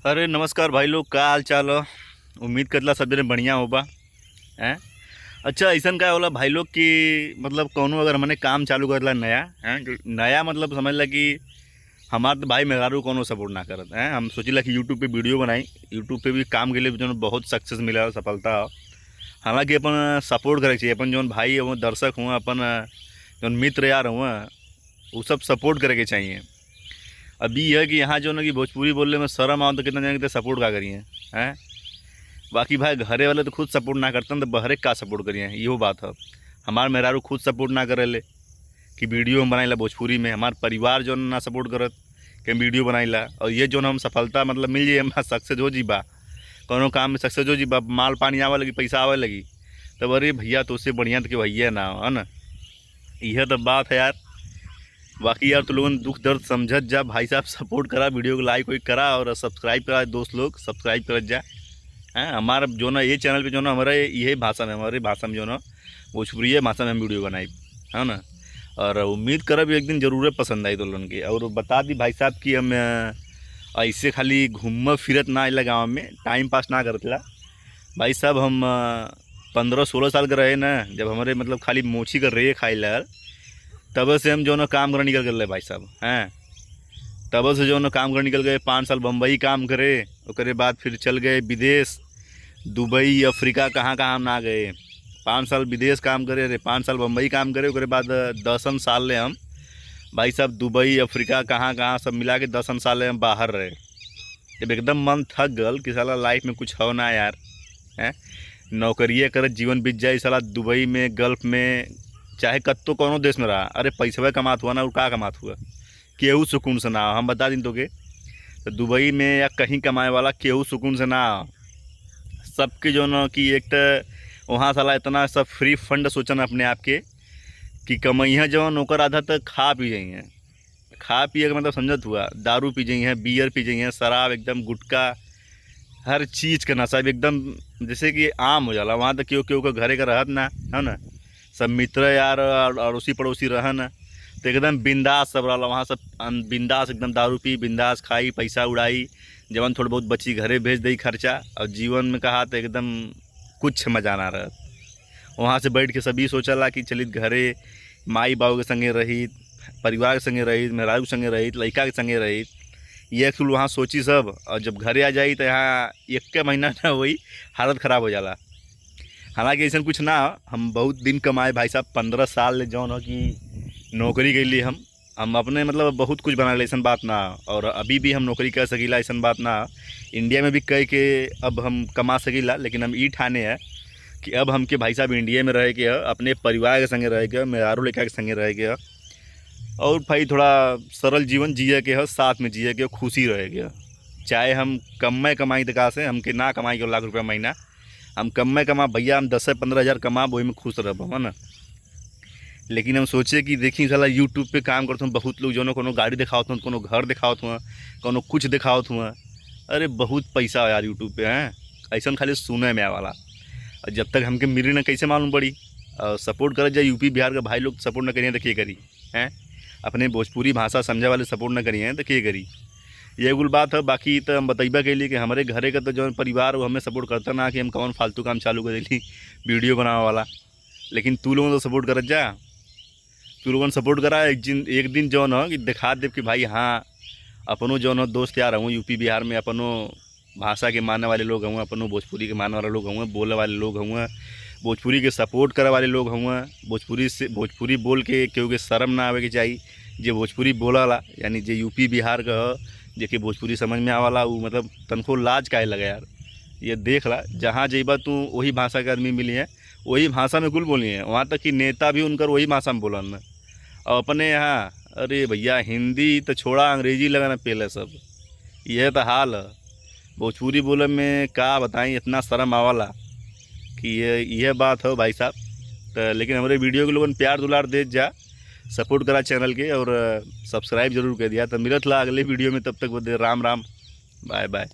अरे नमस्कार भाई लोग, का हाल चाल हो। उम्मीद करला सब जने बढ़िया होबा हैं। अच्छा ऐसा का होला भाई लोग कि मतलब कौनो अगर हमने काम चालू करला नया हैं, नया मतलब समझ ला कि हमार तो भाई मेहरारू कोनो सपोर्ट ना करत हैं। हम सोचिला कि यूट्यूब पे वीडियो बनाई, यूट्यूब पे भी काम के लिए जो बहुत सक्सेस मिला, सफलता। हालांकि अपन सपोर्ट करे चाहिए, अपन जो भाई हुआ दर्शक हुआ, अपन जो मित्र यार हुआ, वो सब सपोर्ट करे के चाहिए। अभी यह है कि यहाँ जो ना कि भोजपुरी बोलने में शर्म आओ तो कितना जाने तो सपोर्ट का करिए हैं। बाकी भाई घरे वाले तो खुद सपोर्ट ना करते तो बहरे का सपोर्ट करिए, इहो बात है। हमार मेहरारू खुद सपोर्ट ना करे कि वीडियो हम बनाइला भोजपुरी में, हमार परिवार जो ना सपोर्ट करत कि हम वीडियो बनाइला। और ये जो हम सफलता मतलब मिल जाए, हमारा सक्सेस हो जीबा, कोनो काम में सक्सेस हो जीबा, माल पानी आवे लगी, पैसा आवे लगी, तब अरे भैया तो उससे बढ़िया तो भैया ना है ना। यह तो बात है यार। बाकी यार तो लोगों दुख दर्द समझत जा भाई साहब, सपोर्ट करा, वीडियो को लाइक वाइक करा और सब्सक्राइब करा, दोस्त लोग सब्सक्राइब करत जा हैं। हमारा जो ना ये चैनल पे जो ना हमारे यही भाषा में, हमारे भाषा में जो ना भोजपुरी भाषा में हम वीडियो बनाई है ना। और उम्मीद करब एक दिन ज़रूर पसंद आई तो लोगन के। और बता दी भाई साहब कि हम ऐसे खाली घूम फिरत ना आइला गाँव में, टाइम पास ना करतला भाई साहब। हम 15-16 साल के रहे ना, जब हमारे मतलब खाली मोची कर रहे खाई ला, तब से हम जो ना काम करने निकल गए भाई साहब हैं। तब से जो ना काम करने निकल गए, 5 साल बम्बई काम करे, ओकरे बाद फिर चल गए विदेश, दुबई, अफ्रीका, कहाँ कहाँ हम ना गए। 5 साल विदेश काम करे रे, 5 साल बम्बई काम करे, ओकरे बाद 10 साल ले हम भाई साहब दुबई, अफ्रीका, कहाँ कहाँ सब मिला के 10 साल ले हम बाहर रहे। जब एकदम मन थक गल कि साला लाइफ में कुछ हो ना यार हैं, नौकरिए करत जीवन बीत जाए साला दुबई में, गल्फ में, चाहे कत्तो कोनो देश में रहा, अरे पैसवा कमात हुआ ना और का कमात हुआ, केहू सुकून से ना। हम बता दिन तो के तो दुबई में या कहीं कमाए वाला केहू सुकून से ना, सबके जो ना कि एक तो वहाँ साला इतना सब फ्री फंड सोचन अपने आप के कि कमैया जो नौकर आधा तक खा पी जाइए। खा पिए का मतलब समझत हुआ, दारू पी जाइए, बियर पी जाइए, शराब एकदम, गुटखा, हर चीज़ का नशा एकदम जैसे कि आम हो जाला वहाँ। तक केहू केहू का घरे का रहत ना है ना, सब मित्र यार अड़ोसी पड़ोसी रहन तो एकदम बिंदास सब रहा वहाँ, सब बिंदास एकदम दारू पी, बिंदास खाई, पैसा उड़ाई, जवन थोड़ा बहुत बची घरे भेज दई खर्चा। और जीवन में कहा तो एकदम कुछ मज़ा ना रहा। वहाँ से बैठ के सभी सोचला कि चलित घरे माई बाबू के संगे रही, परिवार के संगे रही, मेहरारू के संगे रही, लड़का के संगे रही, ये कुल वहाँ सोची सब। और जब घरे आ जाई तो यहाँ एक महीना ना वही हालत ख़राब हो जाला। हालांकि ऐसा कुछ ना, हम बहुत दिन कमाए भाई साहब, 15 साल जौन हो कि नौकरी के लिए हम अपने मतलब बहुत कुछ बना ले, ऐसा बात ना। और अभी भी हम नौकरी कर सकीला, ऐसा बात ना। इंडिया में भी कह के अब हम कमा सकीला, लेकिन हम ई ठाने हैं कि अब हमके भाई साहब इंडिया में रह के, अपने परिवार के संगे रह के, मेहरारू लड़का के संगे रह के, और भाई थोड़ा सरल जीवन जिए के है, साथ में जिए के, खुशी रह के। चाहे हम कम में कमाई तो कहाँ से, हमके ना कमाई के लाख रुपया महीना, हम कम में कमा भैया, हम 10 से 15 हज़ार कमा, वही में खुश रह है ना। लेकिन हम सोचे कि देखी साला यूट्यूब पे काम करते हूँ, बहुत लोग जो कोनो गाड़ी दिखावत हुआ, कोनो घर दिखावत हुआ, कोनो कुछ दिखावत हुआ, अरे बहुत पैसा यार यूट्यूब पे हैं, ऐसा खाली सुने में आवाला। और जब तक हमके मिली ना कैसे मालूम पड़ी। और सपोर्ट कर जाए यूपी बिहार का भाई लोग, सपोर्ट ना करिए तो के करी हैं, अपने भोजपुरी भाषा समझे वाले सपोर्ट ना करिए तो के करी। ये कुल बात है। बाकी तो हम बतैबा के लिए कि हमारे घरे का तो जो परिवार वो हमें सपोर्ट करता ना कि हम कौन फालतू काम चालू कर दिली वीडियो बनावे वाला, लेकिन तू लोगों तो सपोर्ट करत जा, तू लोगों ने सपोर्ट करा। एक दिन जो न कि दिखा दे कि भाई हाँ अपनों जो न दोस्त यार हूँ यूपी बिहार में, अपनों भाषा के मानने वाले लोग हूँ, अपनों भोजपुरी के मानने वाले लोग हूँ, बोलने वाले लोग हूँ, भोजपुरी के सपोर्ट करे वाले लोग हूँ। भोजपुरी से भोजपुरी बोल के केहू के शर्म ना आवे के चाहिए। जे भोजपुरी बोला यानी जे यूपी बिहार का जेके भोजपुरी समझ में आवाला, वो मतलब तनको लाज काहे लगे यार। ये देख ला जहाँ जइबा तू वही भाषा के आदमी मिली है, वही भाषा में कुल बोली है, वहाँ तक कि नेता भी उनकर वही भाषा में बोलन। और अपने यहाँ अरे भैया हिंदी तो छोड़ा, अंग्रेजी लगाना पहले सब, यह तो हाल है। भोजपुरी बोले में का बताएं, इतना शर्म आवाला कि ये बात हो भाई साहब। तो लेकिन हमारे वीडियो के लोगन प्यार दुलार दे जा, सपोर्ट करा चैनल के और सब्सक्राइब जरूर कर दिया। तो मिलत ला अगले वीडियो में, तब तक बदे राम राम, बाय बाय।